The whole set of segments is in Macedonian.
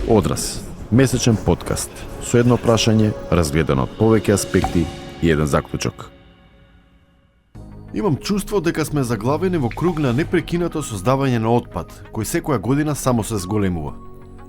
Одраз, месечен подкаст со едно прашање разгледано од повеќе аспекти и еден заклучок. Имам чувство дека сме заглавени во круг на непрекинато создавање на отпад, кој секоја година само се зголемува.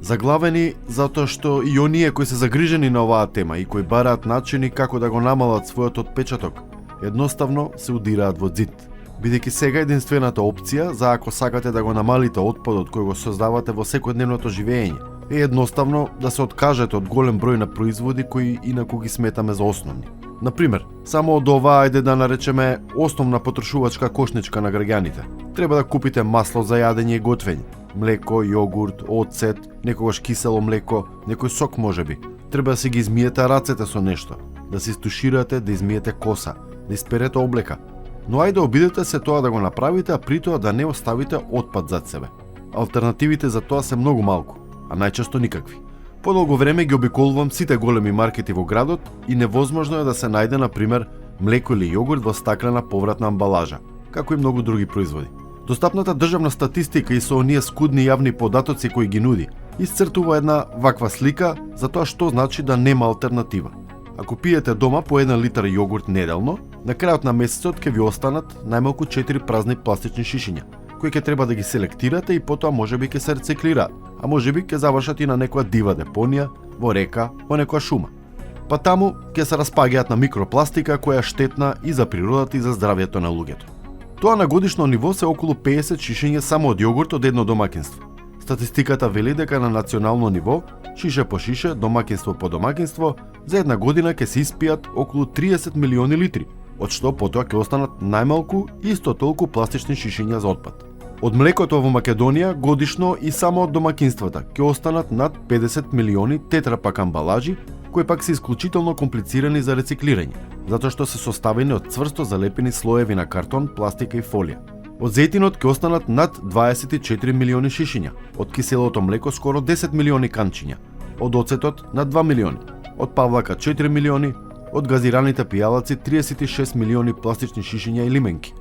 Заглавени затоа што и оние кои се загрижени на оваа тема и кои бараат начини како да го намалат својот отпечаток, едноставно се удираат во зид. Бидејќи сега единствената опција за ако сакате да го намалите отпадот кој го создавате во секојдневното живење е едноставно да се откажете од голем број на производи кои инаку ги сметаме за основни. Например, само од оваа ајде да наречеме основна потрошувачка кошничка на граѓаните. Треба да купите масло за јадење и готвење, млеко, јогурт, оцет, некогаш кисело млеко, некој сок можеби. Треба да си ги измиете рацете со нешто, да се истуширате, да измиете коса, да исперете облека. Но ајде обидете се тоа да го направите, а при тоа да не оставите отпад зад себе. Алтернативите за тоа се многу малку, а најчесто никакви. Подолго време ги обиколувам сите големи маркети во градот и невозможно е да се најде, например, млеко или јогурт во стаклена повратна амбалажа, како и многу други производи. Достапната државна статистика и со оние скудни јавни податоци кои ги нуди, исцртува една ваква слика за тоа што значи да нема алтернатива. Ако пиете дома по 1 литар јогурт неделно, на крајот на месецот ќе ви останат најмалку 4 празни пластични шишиња, кои ќе треба да ги селектирате и потоа можеби ќе се рециклираат, а можеби ќе завршат и на некоја дива депонија, во река, во некоја шума. Па таму ќе се распаѓаат на микропластика која е штетна и за природата и за здравјето на луѓето. Тоа на годишно ниво се околу 50 шишиња само од јогурт од едно домаќинство. Статистиката вели дека на национално ниво, шише по шише, домаќинство по домаќинство, за една година ќе се испијат околу 30 милиони литри, од што потоа ќе останат најмалку исто толку пластични шишиња за отпад. Од млекото во Македонија годишно и само од домаќинствата ќе останат над 50 милиони тетрапак амбалажи, кои пак се исклучително комплицирани за рециклирање, затоа што се составени од цврсто залепени слоеви на картон, пластика и фолија. Од зејтинот ќе останат над 24 милиони шишиња, од киселото млеко скоро 10 милиони канчиња, од оцетот над 2 милиони, од павлака 4 милиони, од газираните пијалаци 36 милиони пластични шишиња и лименки,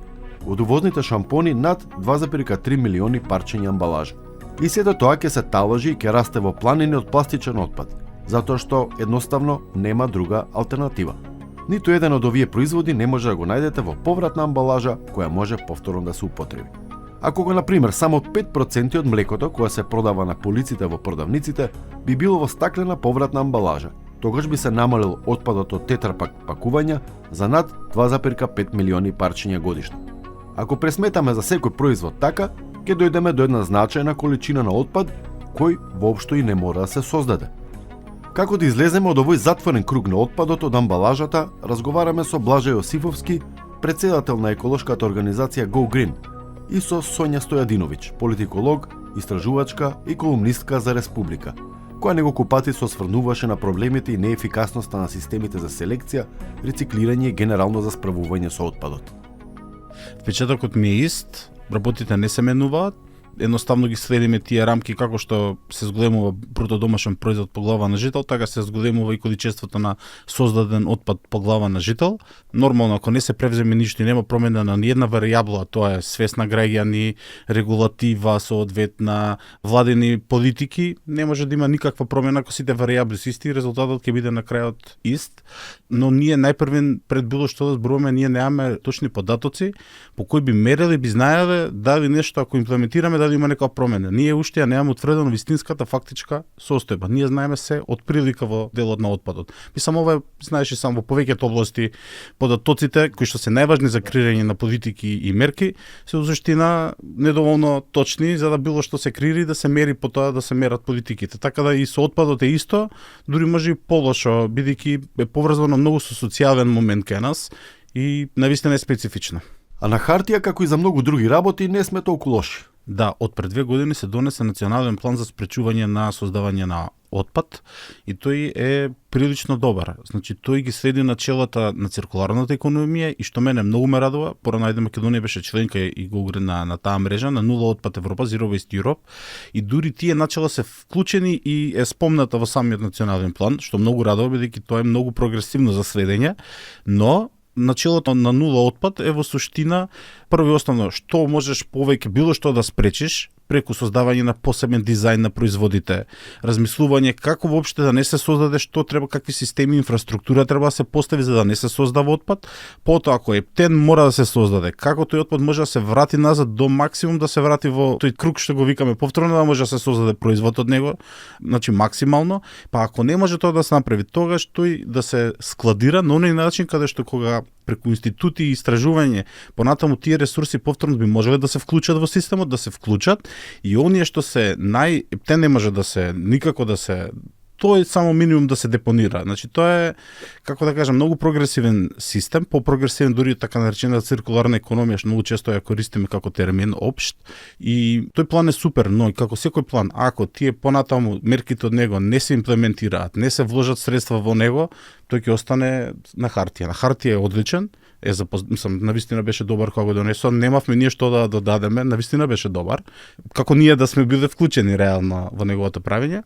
од увозните шампони над 2,3 милиони парчења амбалажа. И сето тоа ќе се талажи и ќе расте во планини од пластичен отпад, затоа што едноставно нема друга алтернатива. Ниту еден од овие производи не може да го најдете во повратна амбалажа која може повторно да се употреби. Ако го например само 5% од млекото кое се продава на полиците во продавниците би било во стаклена повратна амбалажа, тогаш би се намалил отпадот од тетрапак пакувања за над 2,5 милиони парчиња годишно. Ако пресметаме за секој производ така, ќе дојдеме до една значајна количина на отпад кој воопшто и не мора да се создаде. Како да излеземе од овој затворен круг на отпадот од амбалажата, разговараме со Блажа Јосифовски, претседател на еколошката организација Go Green, и со Сонја Стојадиновиќ, политиколог, истражувачка и колумнистка за Республика, која неколку пати се осврнуваше на проблемите и неефикасноста на системите за селекција, рециклирање и генерално за справување со отпадот. Впечатокот ми е ист, работите не се менуваат, едноставно ги следиме тие рамки како што се зголемува бруто домашен производ по глава на жител, така се зголемува и количеството на создаден отпад по глава на жител. Нормално, ако не се превземе ништо и нема промена на ниедна варијабла, тоа е свест на граѓани, регулатива, соодветна, владени политики, не може да има никаква промена ако сите варијабли се исти, резултатот ќе биде на крајот ист. Но ние најпрвен пред било што да зборуваме, ние немаме точни податоци по кои би мереле, би знаеле дали нешто ако имплементираме дали има некоја промена. Ние уште ја немаме утврдено вистинската фактичка состојба. Ние знаеме се од прилика во делот на отпадот. Мислам, ова знаеш и само во повеќето области податоците кои што се најважни за креирање на политики и мерки се уштина недоволно точни за да било што се креира и да се мери по тоа да се мерат политиките. Така да и со отпадот е исто, дури може и полошо, бидејќи е поврзано многу со социјален момент кај нас и навистина е специфична. А на хартија, како и за многу други работи, не сме толку лоши. Да, од пред 2 години се донесе национален план за спречување на создавање на отпад и тој е прилично добар. Значи, тој ги следи начелата на циркуларната економија и што мене многу ме радува, порано ајде Македонија беше членка и го на таа мрежа на нула отпад Европа, Zero Waste Europe, и дури тие начела се вклучени и е спомната во самиот национален план, што многу радува, бидејќи тоа е многу прогресивно за следење, но начелото на нула отпад е во суштина прво и основно што можеш повеќе било што да спречиш преку создавање на посебен дизајн на производите, размислување како воопште да не се создаде, што треба, какви системи, инфраструктура треба да се постави за да не се создава отпад. Потоа ако ептен мора да се создаде, како тој отпад може да се врати назад до максимум, да се врати во тој круг што го викаме повторно, да може да се создаде производ од него, значи максимално, па ако не може тоа да се направи, тогаш тој да се складира на оној начин каде што кога преку институти и истражување понатаму тие ресурси повторно би можеле да се вклучат во системот, да се вклучат и оние што се те не може да се никако да се тоа е само минимум да се депонира. Значи тоа е, како да кажам, многу прогресивен систем, по-прогресивен дури така наречена циркуларна економија, што многу често ја користиме како термин општ. И тој план е супер, но и како секој план, ако тие понатаму мерките од него не се имплементираат, не се вложат средства во него, тој ќе остане на хартија. На хартија е одличен, мислам, навистина беше добар кога го донесо, немавме ние што да додадеме, навистина беше добар, како ние да сме биле вклучени реално во неговото правење,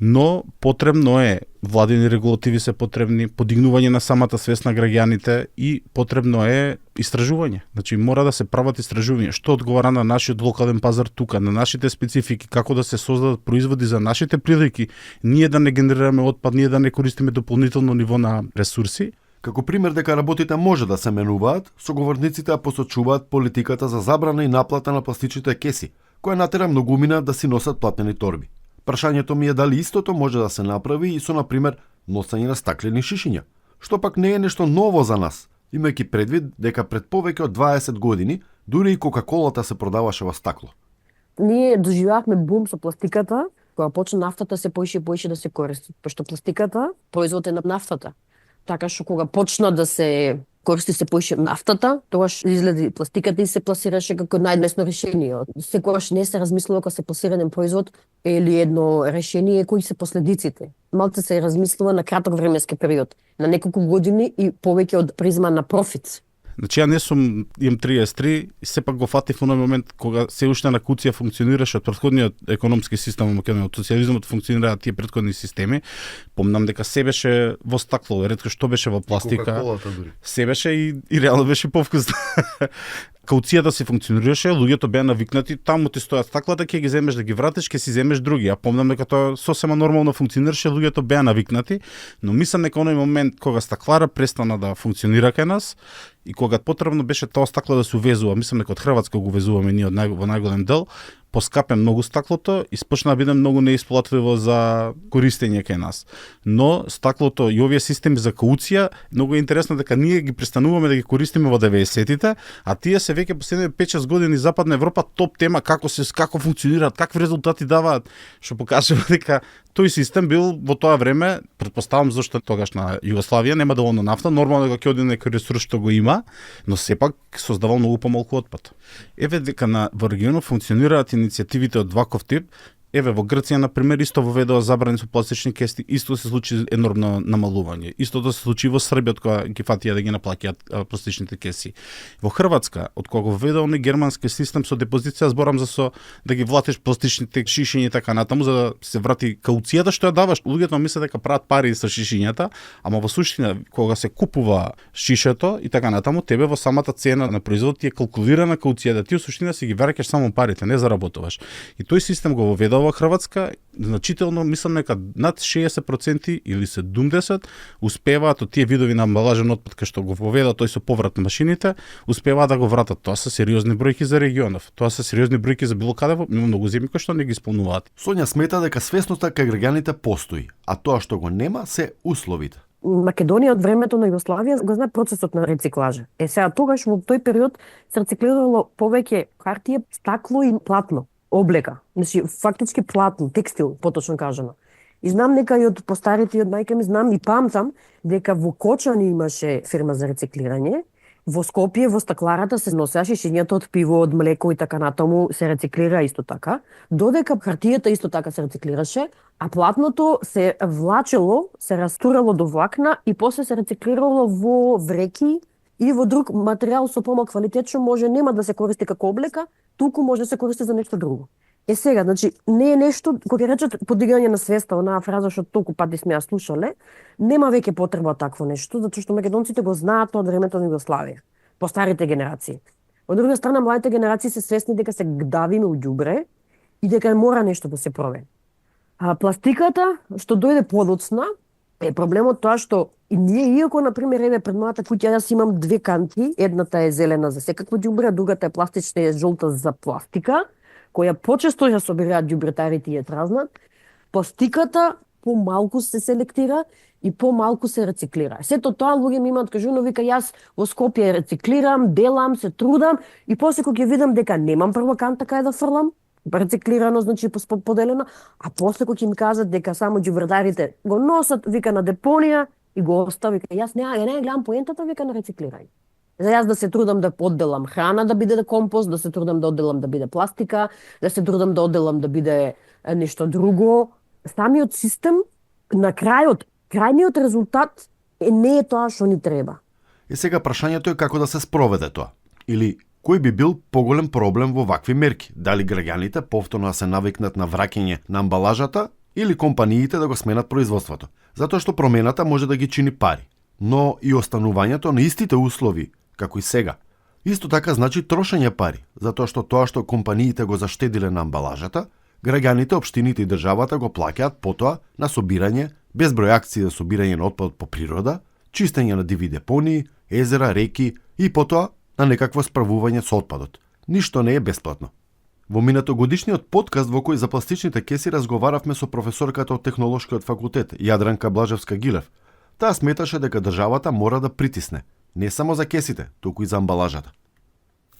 но потребно е, владени регулативи се потребни, подигнување на самата свест на граѓаните и потребно е истражување. Значи мора да се прават истражувања, што одговара на нашиот локален пазар тука, на нашите специфики, како да се создадат производи за нашите прилики, ние да не генерираме отпад, ние да не користиме дополнително ниво на ресурси. Како пример дека работите може да се менуваат, соговорниците посочуваат политиката за забрана и наплата на пластичните кеси, која натера многумина да си носат платнени торби. Прашањето ми е дали истото може да се направи и со, например, носење на стаклени шишиња, што пак не е нешто ново за нас, имајќи предвид дека пред повеќе од 20 години дури и Кока-колата се продаваше во стакло. Ние доживеавме бум со пластиката, кога почна нафтата се поише и поише да се користи, пошто пластиката производ е на нафтата. Така што кога почна да се користи се поише нафтата, тогаш изгледи пластиката и се пласираше како најлесно решение. Секогаш не се размислува кога се пласира еден производ или едно решение кои се последиците. Малце се размислува на краток временски период, на неколку години и повеќе од призма на профит. Значи ја не сум, имам 33 и сепак го фатив во оној момент кога се уште на куција функционираше од претходниот економски систем во Македонија, од социјализмот функционираат тие претходни системи. Помнам дека се беше во стакло, ретко што беше во пластика. Кока-колата дури. Се беше и реално беше повкусно. Кауцијата си функционираше, луѓето беа навикнати, таму ти стојат стаклата, ќе ги земеш да ги вратиш, ќе си земеш други. Ја помнам дека тоа сосема нормално функционираше, луѓето беа навикнати, но мислам дека оној момент кога стаклара престана да функционира кај нас и кога потребно беше тоа стакло да се увезува, мислам дека од Хрватска го увезуваме ние во најголем дел, поскапе многу стаклото и почна да биде многу неисплатливо за користење кај нас. Но стаклото и овие системи за кауција, многу е интересно дека ние ги престануваме да ги користиме во 90-тите, а тие се веќе последните 5-6 години Западна Европа топ тема како функционираат, какви резултати даваат, што покажува дека тој систем бил во тоа време, претпоставам зашто тогаш на Југославија нема доволно нафта, нормално дека ќе оди некој ресурс што го има, но сепак создавал многу помалку отпад. Еве дека во регионот функционираат иницијативите од ваков тип. Еве во Грција на пример исто воведоа забрани со пластични кеси, исто се случи енормно намалување. Истото се случи во Србија кога ги фатија да ги наплаќаат пластичните кеси. Во Хрватска, од кога воведоа оној германски систем со депозиција, зборам за да ги влатиш пластичните шишиња и така натаму за да се врати кауцијата што ја даваш. Луѓето мислат дека прават пари со шишињата, ама во суштина кога се купува шишето и така натаму, тебе во самата цена на производот ти е калкулирана кауцијата, ти во суштина си ги враќаш само парите, не заработуваш. И тој систем го воведоа во Хрватска, значително, мислам дека над 60% или 70% успеваат од тие видови на амбалажен отпад кај што го воведоа тој со поврат на машините, успеваат да го вратат. Тоа се сериозни бројки за регионов. Тоа се сериозни бројки за било каде, има многу земји кои што не ги исполнуваат. Сонја смета дека свесноста кај граѓаните постои, а тоа што го нема се условите. Македонија од времето на Југославија го знае процесот на рециклажа. Сега тогаш во тој период се рециклирало повеќе хартија, стакло и платно. Облека, значи фактички платно, текстил, поточно кажано. И знам дека и од постарите и од мајка ми знам и памтам дека во Кочани имаше фирма за рециклирање, во Скопје во стакларата се носеа шишињата од пиво, од млеко и така натаму се рециклира исто така, додека хартијата исто така се рециклираше, а платното се влачело, се растурало до влакна и после се рециклирало во вреки или во друг материјал со помал квалитет што може нема да се користи како облека, туку може да се користи за нешто друго. Сега, значи, не е нешто, кога речат подигање на свеста, онаа фраза што толку пати сме ја слушале, нема веќе потреба такво нешто, затоа што македонците го знаат од времето на Југославија, по старите генерации. Од друга страна, младите генерации се свесни дека се гдавиме у ѓубре и дека мора нешто да се промени. А пластиката што дојде подоцна е проблемот тоа што и ние, иако, например, еве пред мојата куќа јас имам 2 канти, едната е зелена за секакво ѓубре, а другата е пластична и е жолта за пластика, која почесто ја собираат ѓубретарите и ја тразнат. Пластиката помалку се селектира и помалку се рециклира. Сето тоа луѓе ми имаат кажано, вика јас во Скопје рециклирам, делам, се трудам и после кога ќе видам дека немам прва канта кај да фрлам, рециклирано, значи поделено, а после кога ќе ми кажат дека само ѓубретарите го носат, вика, на депонија и го остави, вика, јас не гледам поентата, вика, на рециклирање. За јас да се трудам да одделам храна да биде компост, да се трудам да одделам да биде пластика, да се трудам да одделам да биде нешто друго. Самиот систем, на крајниот резултат не е тоа што ни треба. И сега прашањето е како да се спроведе тоа. Или кој би бил поголем проблем во вакви мерки? Дали граѓаните повторно да се навикнат на враќање на амбалажата или компаниите да го сменат производството? Затоа што промената може да ги чини пари, но и останувањето на истите услови, како и сега. Исто така значи трошење пари, затоа што тоа што компаниите го заштедиле на амбалажата, граѓаните, општините и државата го плаќаат потоа на собирање, безброј акции за собирање на отпад по природа, чистење на диви депонии, езера, реки и потоа на некакво справување со отпадот. Ништо не е бесплатно. Во минатогодишниот подкаст во кој за пластичните кеси разговаравме со професорката од Технолошкиот факултет Јадранка Блажевска-Гилев. Таа сметаше дека државата мора да притисне, не само за кесите, туку и за амбалажата.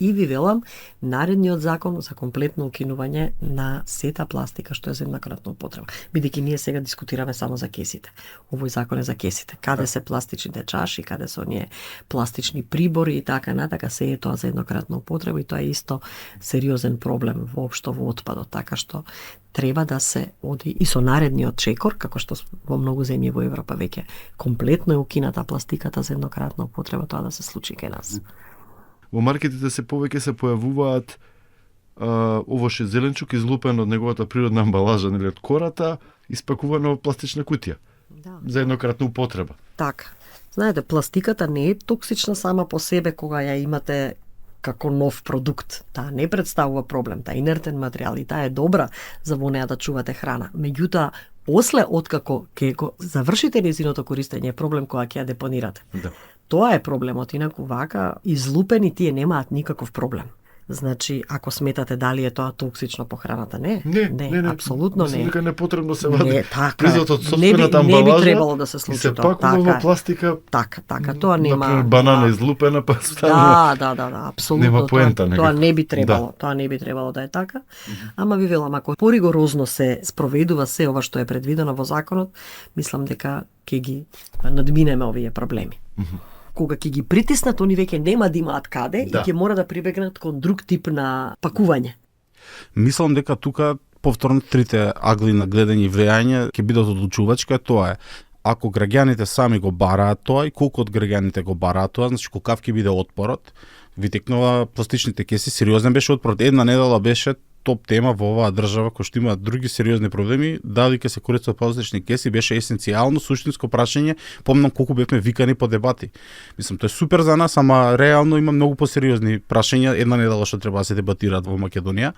И ви велам, наредниот закон за комплетно укинување на сета пластика што е за еднократна употреба. Бидејќи ние сега дискутираме само за кесите. Овој закон е за кесите. Каде се пластичните чаши, каде се оние пластични прибори и така натака, се е тоа за еднократна употреба и тоа е исто сериозен проблем воопшто во отпадот, така што треба да се оди и со наредниот чекор, како што во многу земји во Европа веќе комплетно е укината пластиката за еднократна употреба, тоа да се случи кај нас. Во маркетите се повеќе се појавуваат овоше зеленчук излупен од неговата природна амбалажа, нели од кората, испакувано во пластична кутија. Да. За еднократна употреба. Така. Знаете, пластиката не е токсична сама по себе кога ја имате како нов продукт. Таа не представува проблем, таа е инертен материјал и таа е добра за во неа да чувате храна. Меѓутоа, после откако ќе го завршите нејзиното користење е проблем кога ќе ја депонирате. Да. Тоа е проблемот, инаку вака излупени тие немаат никаков проблем. Значи, ако сметате дали е тоа токсично по храната, не, апсолутно не. Дека не потребно се вади така, призот од сопствената амбалажа. Не би требало да се случи тоа. И се тоа. пакува во пластика. Така, тоа нема. Например, банана излупена па стана. Да, апсолутно. Нема поента некако. Тоа не би требало, тоа не би требало да е така. Ама ви велам, ако поригорозно се спроведува се ова што е предвидено во законот, мислам дека ќе ги надминеме овие проблеми. Кога ќе ги притиснат, они веќе нема да имаат каде и ќе мора да прибегнат кон друг тип на пакување. Мислам дека тука повторно трите агли на гледање и влијање ќе бидат одлучувачка, тоа е ако граѓаните сами го бараат тоа и колку од граѓаните го бараат тоа, значи колкав ќе биде отпорот. Витекнува пластичните кеси, сериозен беше отпорот. Една недела беше топ тема во оваа држава кој што има други сериозни проблеми, дали ќе се користат пластични кеси беше есенцијално суштинско прашање, помнам колку бевме викани по дебати. Мислам, тоа е супер за нас, ама реално има многу посериозни прашања, една недела што треба да се дебатираат во Македонија.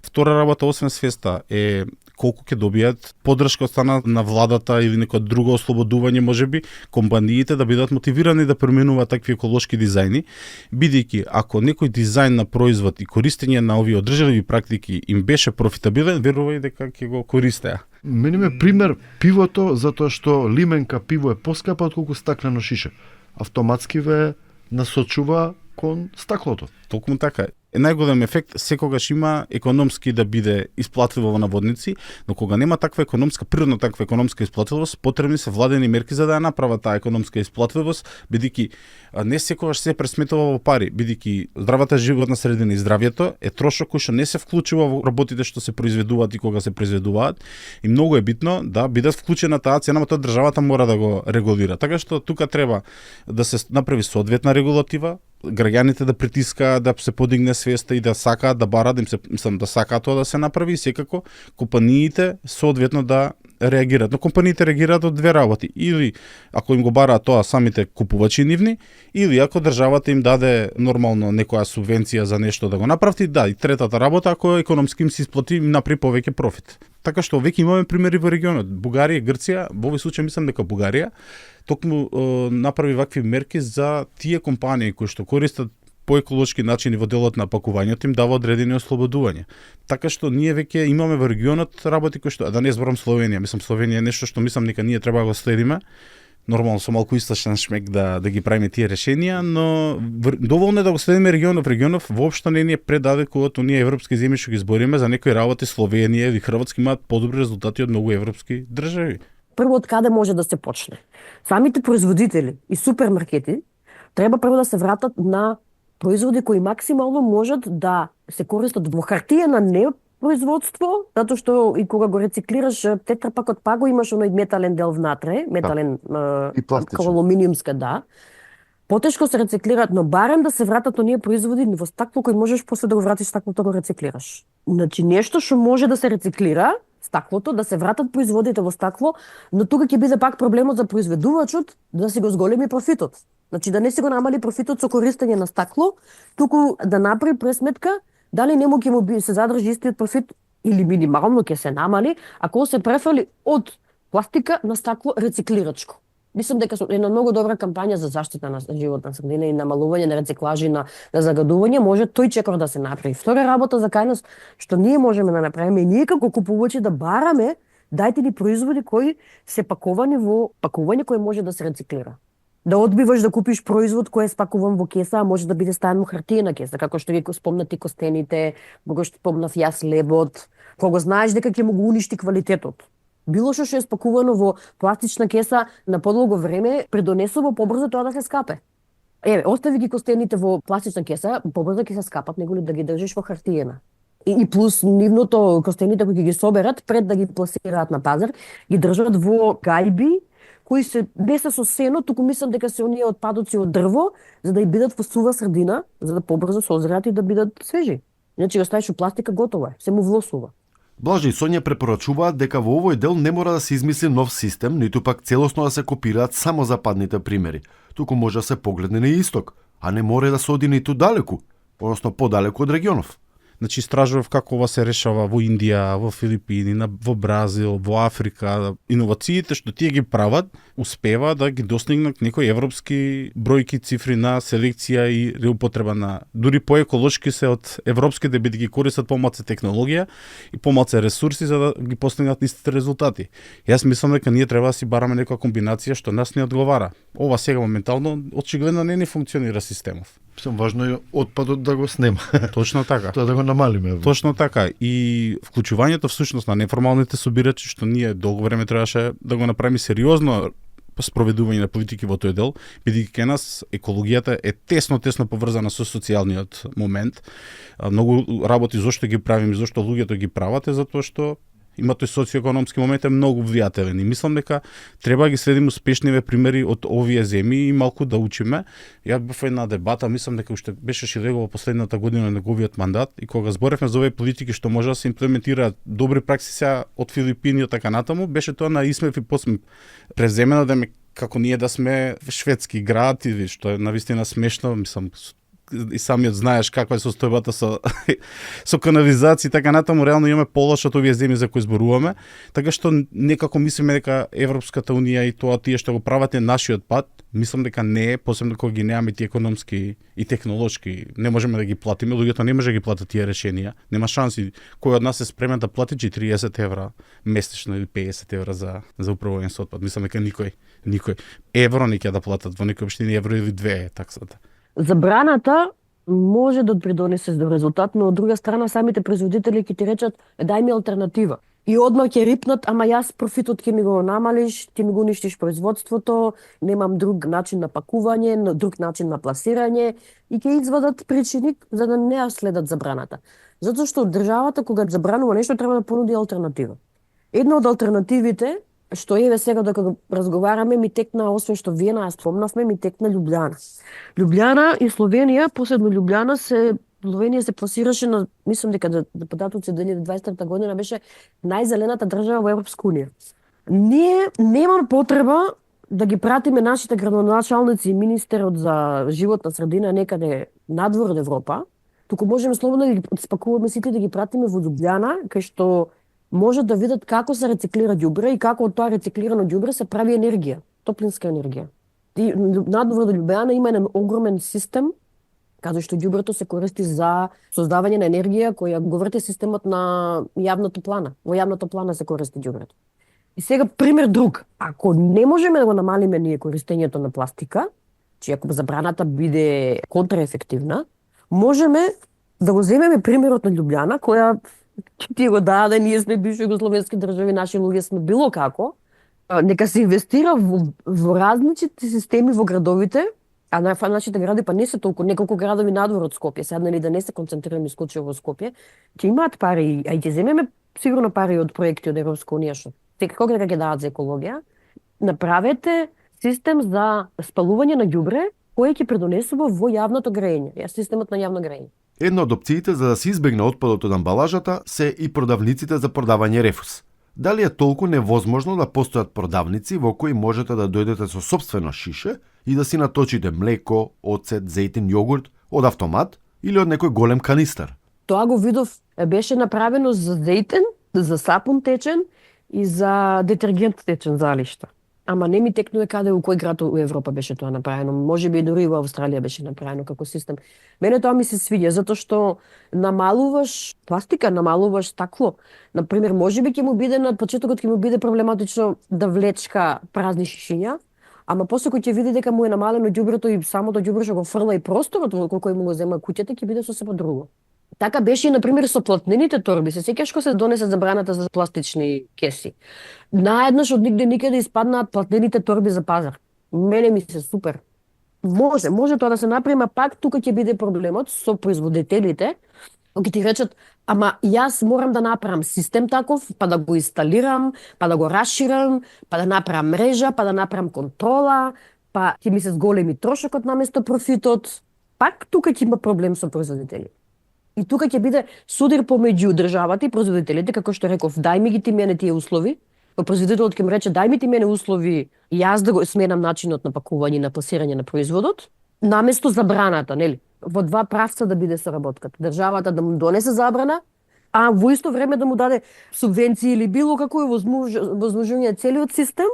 Втора работа освен свеста е колку ќе добијат поддршка од страна на владата или некоја друго ослободување, можеби компаниите да бидат мотивирани да применуваат такви еколошки дизајни, бидејќи ако некој дизајн на производ и користење на овие одржливи практики им беше профитабилен, верувај дека ќе го користеа. Мене ме пример пивото, затоа што лименка пиво е поскапа отколку стаклено шише. Автоматски ве насочува кон стаклото. Токму така. Најголем ефект секогаш има економски да биде исплатливо во наводници, но кога нема таква економска, природно таква економска исплатливост, потребни се владени мерки за да ја направат таа економска исплатливост, бидејќи не секогаш се пресметува во пари, бидејќи здравата животна средина и здравјето е трошок кој што не се вклучува во работите што се произведуваат и кога се произведуваат, и многу е битно да бидат вклучена таа цена, но тоа државата мора да го регулира. Така што тука треба да се направи соодветна регулатива, граѓаните да притискаат да се подигне свеста и да сакаат да бараат, мислам да сакаат тоа да се направи и секако компаниите соодветно да реагираат. Но компаниите реагираат од две работи. Или ако им го бараат тоа самите купувачи нивни, или ако државата им даде нормално некоја субвенција за нешто да го направи, да, и третата работа ако економски им се исплати, им направи повеќе профит. Така што веќе имаме примери во регионот. Бугарија, Грција, во овој случај мислам дека Бугарија токму направи вакви мерки за тие компании кои што користат по еколошки начини во делот на пакувањето, им дава одредени ослободувања. Така што ние веќе имаме во регионот работи кои што, да не зборам Словенија, мислам Словенија е нешто што мислам дека ние треба да го следиме. Нормално со малку источен шмек да ги правиме тие решенија, но доволно е да го следиме регионов воопшто не ни е предалеку од оние европски земји што ги збориме. За некои работи Словенија или Хрватска имаат подобри резултати од многу европски држави. Прво од каде може да се почне? Самите производители и супермаркети треба прво да се вратат на производи кои максимално можат да се користат во хартиена непроизводство, затоа што и кога го рециклираш тетрапакот па го имаш оној метален дел внатре, метален И пластичен. како алуминиумска, да. Потешко се рециклираат, но барем да се вратат оние производи во стакло кои можеш после да го вратиш стаклото да го рециклираш. Значи нешто што може да се рециклира, стаклото, да се вратат производите во стакло, но тука ќе биде пак проблемот за произведувачот да си го зголеми профитот. Значи да не си го намали профитот со користење на стакло, туку да направи пресметка дали нему ќе му се задржи истиот профит или минимално ќе се намали, ако се префали од пластика на стакло рециклирачко. Мислам дека е една многу добра кампања за заштита на животна средина и намалување на рециклажи на загадување, може тој чекор да се направи. Втора работа за кај нас, што ние можеме да направиме, и ние како купувачи да бараме, дајте ни производи кои се паковани во пакување кое може да се рециклира. Да одбиваш да купиш производ кој е спакуван во кеса, а може да биде ставен во хартиена кеса, како што ги спомнати костените, кога што спомнав јас лебот, кога знаеш дека ќе му го уништи квалитетот. Било што е спакувано во пластична кеса на подолго време, придонесува побрзо тоа да се скапе. Еве, остави ги костените во пластична кеса, побрзо ќе се скапат него ли да ги држиш во хартиена. И плюс нивното костените кои ги соберат пред да ги пласираат на пазар, ги држат во гајби кои се не се со сено, туку мислам дека се оние отпадоци од дрво, за да и бидат во сува средина, за да побрзо созреат и да бидат свежи. Иначе го ставиш во пластика, готово е, се му влосува. Блажи и Сонја препорачуваат дека во овој дел не мора да се измисли нов систем, ниту пак целосно да се копираат само западните примери. Туку може да се погледне на исток, а не мора да се оди ниту далеку, односно подалеку од регионов. Значи истражував како ова се решава во Индија, во Филипини, во Бразил, во Африка. Иновациите што тие ги прават, успева да ги достигнат некои европски бројки, цифри на селекција и реупотреба на дури поеколошки се од европските, бидејќи користат помалку технологија и помалку ресурси за да ги постигнат истите резултати. Јас мислам дека ние треба да си бараме некоја комбинација што нас не одговара. Ова сега моментално очигледно не ни функционира системов. Важно е отпадот да го снема. Точно така. Тоа да го намалиме. Точно така. И вклучувањето всушност на неформалните собирачи, што ние долго време требаше да го направиме сериозно спроведување на политики во тој дел, бидејќи кај нас екологијата е тесно поврзана со социјалниот момент. Многу работи зошто ги правиме, зошто луѓето ги прават е затоа што има тој социоекономски момент е многу влијателен и мислам дека треба да ги следиме успешниве примери од овие земји и малку да учиме. Ја бев една дебата, мислам дека уште беше Шилего во последната година на неговиот мандат и кога зборевме за овие политики што може да се имплементираат добри пракси сега од Филипини и така натаму, беше тоа на исмев и посмев преземено да ме како ние да сме шведски град или што е навистина смешно, мислам и самиот знаеш каква е состојбата со канализација и така натаму, реално имаме полош од овие земји за кои зборуваме, така што некако мислиме дека Европската унија и тоа тие што го прават е нашиот пат, мислам дека не е, посебно кога ги немаме тие економски и технолошки, не можеме да ги платиме, луѓето не може да ги платат тие решенија, нема шанси, кој од нас е спремен да плати 30 евра месечно или 50 евра за управување со отпад, мислам дека никој евро не ќе да платат во некои општини, евро или 2 е таксата. Забраната може да придонесе до резултат, но од друга страна самите производители ќе ти речат дај ми алтернатива. И одма ќе рипнат, ама јас профитот ќе ми го намалиш, ќе ми го уништиш производството, немам друг начин на пакување, друг начин на пласирање и ќе извадат причини за да не ја следат забраната. Затоа што државата кога забранува нешто треба да понуди алтернатива. Една од алтернативите што еве сега докато го разговараме ми текна, освен што вие нас спомнавме, ми текна Љубљана. Љубљана и Словенија, посебно Љубљана Словенија се пласираше на, мислам дека за податоци 2020 година беше најзелената држава во Европска унија. Ние немаме потреба да ги пратиме нашите градоначалници и министерот за животна средина некаде надвор од Европа, туку можеме слободно да ги спакуваме сите да ги пратиме во Љубљана, кај што можат да видат како се рециклира ѓубре и како од тоа рециклирано ѓубре се прави енергија, топлинска енергија. И надвор од Љубљана има еден огромен систем каде што ѓубрето се користи за создавање на енергија која го врти системот на јавната плана. Во јавната плана се користи ѓубрето. И сега пример друг. Ако не можеме да го намалиме ние користењето на пластика, че ако забраната биде контраефективна, можеме да го земеме примерот на Љубљана, која ти го даде, ние сме бивши југословенски држави, наши луѓе сме било како, нека се инвестира во различити системи во градовите, а нашите гради па не се толку, неколку градови надвор од Скопје, седнали да не се концентрираме исклучиво во Скопје, ќе имаат пари, а и ќе земеме сигурно пари од проекти од Европска унија, што секако дека ќе дадат за екологија. Направете систем за спалување на ѓубре кој ќе предонесува во јавното грејење, системот на јавно грејење. Една од опциите за да се избегне отпадот од амбалажата се и продавниците за продавање рефус. Дали е толку невозможно да постојат продавници во кои можете да дојдете со сопствено шише и да си наточите млеко, оцет, зејтин, јогурт од автомат или од некој голем канистар? Тоа го видов, беше направено за зејтин, за сапун течен и за детергент течен за алишта. Ама не ми текнува каде у кој град у Европа беше тоа направено. Можеби и дури и во Австралија беше направено како систем. Мене тоа ми се свиѓа затоа што намалуваш пластика, намалуваш стакло. Например, можеби ќе му биде на почетокот ќе му биде проблематично да влечка празни шишиња, ама после кој ќе види дека му е намалено ѓубрето и самото ѓубре што го фрла и просторот во кој му го зема куќата ќе биде сосема друго. Така беше и, например, со платнените торби. Се сеќаш кога се донесе забраната за пластични кеси. Наеднаш од нигде никаде испаднаат платнените торби за пазар. Мене ми се супер. Може тоа да се направи, а пак тука ќе биде проблемот со производителите, кои ти речат, ама јас морам да направам систем таков, па да го инсталирам, па да го расширам, па да направам мрежа, па да направам контрола, па ќе ми се зголеми трошокот наместо профитот. Пак тука ќе има проблем со производителите. И тука ќе биде судир помеѓу државата и производителите, како што реков, дај ми ги ти мене тие услови. Производителот ќе му рече, дај ми ти мене услови, јас да го сменам начинот на пакување и на пласирање на производот, наместо забраната, нели? Во два правца да биде соработката. Државата да му донесе забрана, а во исто време да му даде субвенции или било како е возможување целиот систем.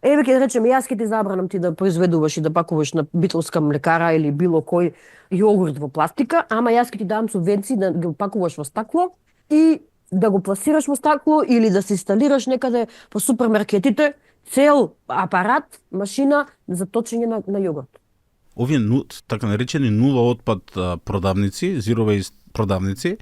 Еве ќе речеме, јас ќе ти забранам ти да произведуваш и да пакуваш на битолска млекара или било кој јогурт во пластика, ама јас ќе ти дам субвенции да го пакуваш во стакло и да го пласираш во стакло или да се инсталираш некаде по супермаркетите цел апарат, машина за точење на јогурт. Овие така наречени нула отпад продавници, zero waste продавници,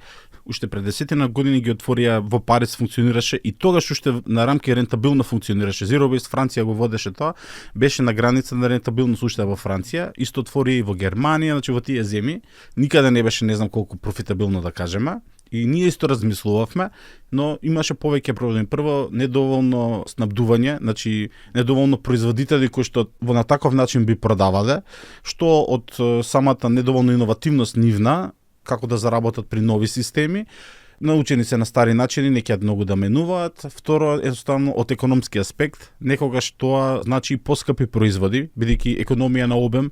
уште пред 10 години ги отворија во Париз, функционираше и тогаш уште на рамки рентабилно функционираше. Zero waste Франција го водеше тоа, беше на граница на рентабилност уште во Франција, исто отвори и во Германија, значи во тие земји, никаде не беше не знам колку профитабилно да кажеме. И ние исто размислувавме, но имаше повеќе проблеми. Прво, недоволно снабдување, значи недоволно производители кои што во на таков начин би продавале, што од самата недоволно иновативност нивна, како да заработат при нови системи, научени се на стари начини, не ќе многу да менуваат. Второ, едноставно од економски аспект, некогаш тоа значи и поскапи производи, бидејќи економија на обем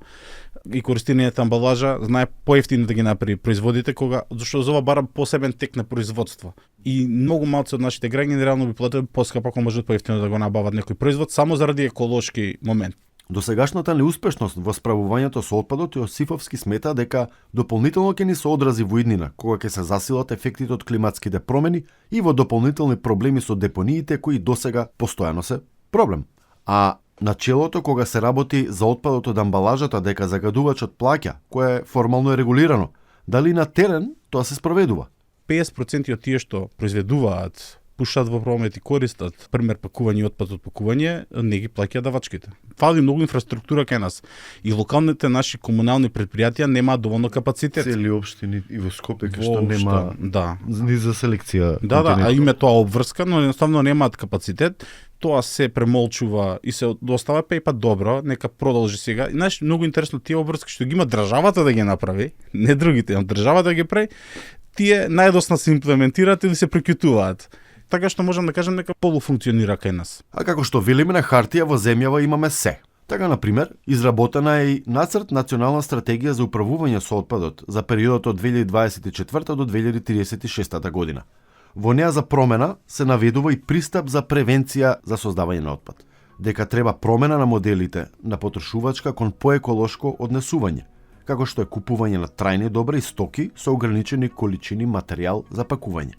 и користењето на амбалажа знае поевтино да ги направи производите, зашто за ова бара посебен тек на производство. И многу малци од нашите граѓани реално би платили поскапо ако можат поевтино да го набават некој производ само заради еколошки момент. Досегашната неуспешност во справувањето со отпадот Јосифовски смета дека дополнително ќе ни се одрази во иднина, кога ќе се засилат ефектите од климатските промени и во дополнителни проблеми со депониите кои досега постојано се проблем. А начелото кога се работи за отпадот од амбалажата дека загадувачот плаќа, кое формално е регулирано, дали на терен тоа се спроведува? 50% од тие што произведуваат, пушат во промет и користат, пример пакување и отпад од пакување, не ги плаќаат давачките. Фали многу инфраструктура кај нас. И локалните наши комунални предпријатија немаат доволно капацитет. Цели општини и во Скопје кај што нема ни за селекција. Да, а име тоа обврска, но едноставно немаат капацитет. Тоа се премолчува и се достава па добро, нека продолжи сега. И знаеш, многу интересно тие обврски што ги има државата да ги направи, не другите, државата да ги прави, тие најдосна се имплементираат или се прекјутуваат. така што можам да кажам дека полуфункционира кај нас. А како што велиме на хартија, во земјава имаме се. Така, например, изработена е и нацрт национална стратегија за управување со отпадот за периодот од 2024 до 2036 година. Во неа за промена се наведува и пристап за превенција за создавање на отпад, дека треба промена на моделите на потрошувачка кон поеколошко однесување, како што е купување на трајни добри стоки со ограничени количини материјал за пакување.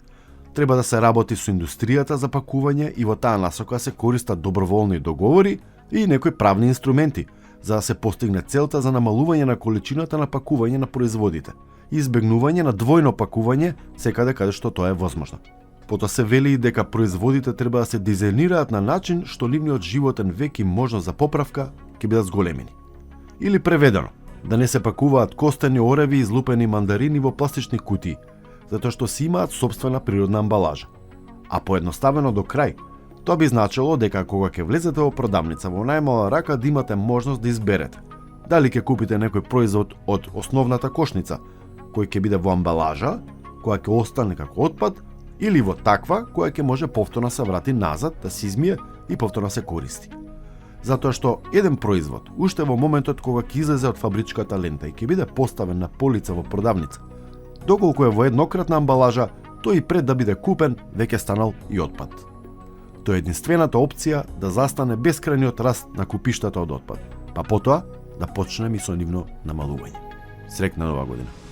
Треба да се работи со индустријата за пакување и во таа насока се користат доброволни договори и некои правни инструменти, за да се постигне целта за намалување на количината на пакување на производите и избегнување на двојно пакување секаде каде што тоа е возможно. Потоа се вели и дека производите треба да се дизајнираат на начин што нивниот животен век и можност за поправка ќе бидат зголемени. Или преведено, да не се пакуваат костени ореви и излупени мандарини во пластични кутии, затоа што си имаат собствена природна амбалажа. А поедноставено до крај, тоа би значило дека кога ќе влезете во продавница во најмала рака да имате можност да изберете дали ќе купите некој производ од основната кошница, кој ќе биде во амбалажа, која ќе остане како отпад, или во таква која ќе може повторно се врати назад, да се измие и повторно се користи. Затоа што еден производ, уште во моментот кога ќе излезе од фабричката лента и ќе биде поставен на полица во продавница, доколку е во еднократна амбалажа, тој и пред да биде купен, веќе станал и отпад. Тоа е единствената опција да застане бескрајниот раст на купиштата од отпад, па потоа да почнеме и со нивно намалување. Среќна нова година!